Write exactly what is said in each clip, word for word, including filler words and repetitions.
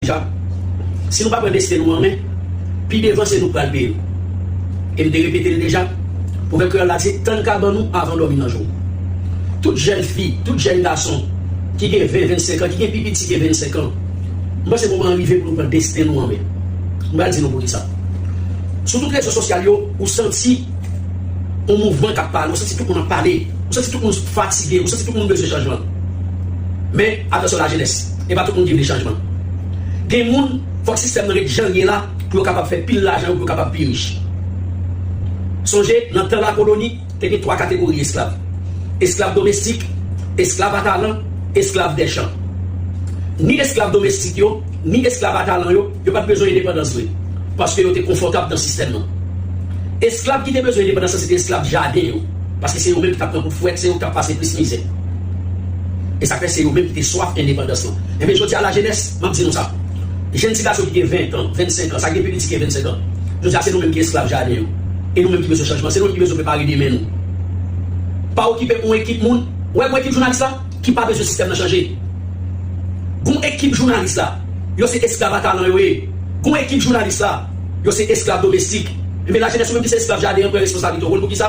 deja, si nou pa pran desten nou an men, pi devan se nou k pral peye l. E m te repete l deja, pwovèb kreyòl la di, tann kabann ou avan w dòmi nan jou. Tout jèn fi, tout jèn gason ki gen ven, vennsenk an, ki gen pi piti ke vennsenk an, m panse moman an rive pou nou pran desten nou an men. M pral di nou poukisa. Sou tout rezo sosyal yo, ou santi yon mouvman k ap pale, ou santi tout moun ap pale, ou santi tout moun fatige, ou santi tout moun bezwen chanjman. Men, atansyon lajenès, e pa tout moun ki vle chanjman. Gen moun, fòk sistèm nan ret jan l ye la pou yo kapab fè pil lajan, pou yo kapab pi rich. Sonje, nan tan lakoloni, te gen twa kategori esklav. Esklav domestik, esklav a talan, esklav dè chan. Ni esklav domestik yo, ni esklav a talan yo, yo pa t bezwen endepandans vre, paske yo te konfòtab nan sistèm nan. Esklav ki te bezwen endepandans lan, se te esklav jaden yo, paske se yo menm ki t ap pran kout fwèt, se yo ki t ap pase plis mizè. E sa k fè se yo menm ki te swaf endepandans lan. Enben, jodi a, lajenès, m ap di nou sa. Jèn ti gason ki gen ven an, vennsenk an, sa ki gen pi piti ke vennsenk an, jodi a, se nou menm ki esklav jaden yo. E nou menm ki bezwen chanjman, se nou menm ki bezwen prepare demen nou. Pa okipe yon ekip moun, wè yon ekip jounalis la, ki pa bezwen sistèm nan chanje. Gon ekip jounalis la, yo se esklav a talan yo ye. Gon ekip jounalis la, yo se esklav domestik. Enben, lajenès, ou menm ki se esklav jaden an, pran responsablite w. Poukisa?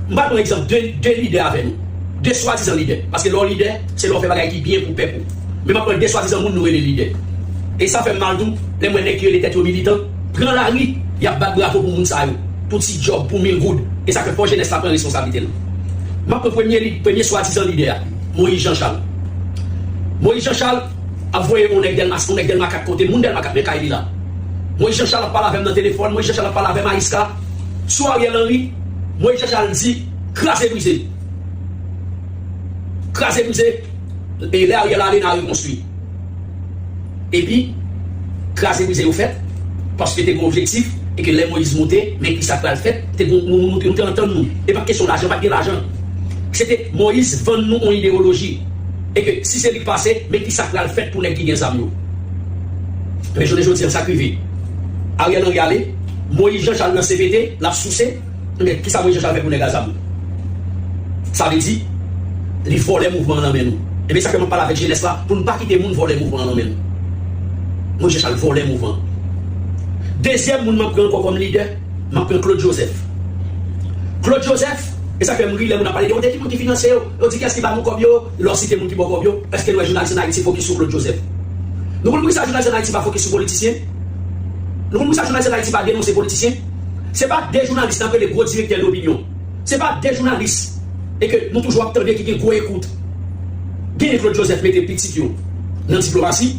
M pral pran egzanp de, de lidè avè nou. De swadizan lidè. Paske lè w lidè, se lè w fè bagay ki byen pou pèp ou. Men m ap pran de swadizan moun nou rele lidè. E sa fè m mal tou, lè m wè nèg ki rele tèt yo militan, pran lari, y ap bat bravo pou moun sa yo. Pou ti djòb, pou mil goud. E sa fè fò jenès la pran responsablite l. M ap pran premye li, premye swadizan lidè a, Moyiz Jan Chal. Moyiz Jan Chal ap voye yon nèg Dèlma, yon nèg Dèlma kat kote, moun Dèlma kat men kay li la. Moyiz Jan Chal ap pale avè m nan telefòn, Moyiz Jan Chal ap pale avè Mayiska. Sou Ariel Henry, Moyiz Jan Chal di, kraze brize. Kraze brize, e lè Ariel ale, n a rekonstwi. Epi, kraze brize yo fèt, paske te gen objektif, e ke lè Moyiz moute, men ki sa k pral fèt, te gen yon moun, nou te antann nou. E pa t kesyon lajan, pa t gen lajan. Se te Moyiz vann nou yon idewoloji. E ke si se li k pase, men ki sa k pral fèt pou nèg ki gen zam yo. Men jounen jodi a, sa k rive. Ariel Henry ale, Moyiz Jan Chal nan C P T, l ap souse, men kisa Moyiz Jan Chal fè pou nèg a zam? Sa vle di, li vòlè mouvman an nan men nou. Ebyen, sa fè m ap pale avèk jenès la, pou n pa kite moun vòlè mouvman an nan men nou. Moyiz Jan Chal vòlè mouvman an. Dezyèm moun m ap pran ankò kòm lidè, m ap pran Claude Joseph. Claude Joseph, e sa fè m ri lè moun ap pale de, yo, de ki moun ki finanse yo? Yo di kiyès ki ba nou kòb yo? Lè w site moun ki ba w kòb yo, èske nou wè jounalis ann Ayiti fokis sou Claude Joseph? Nou konn poukisa jounalis ann Ayiti pa fokis sou politisyen? Nou konn poukisa jounalis ann Ayiti pa denonse politisyen? Se pa de jounalis n ap rele gwo direktè dopinyon. Se pa de jounalis e ke nou toujou ap tande ki gen gwo ekout. Genyen Claude Joseph mete pitit yo nan diplomasi,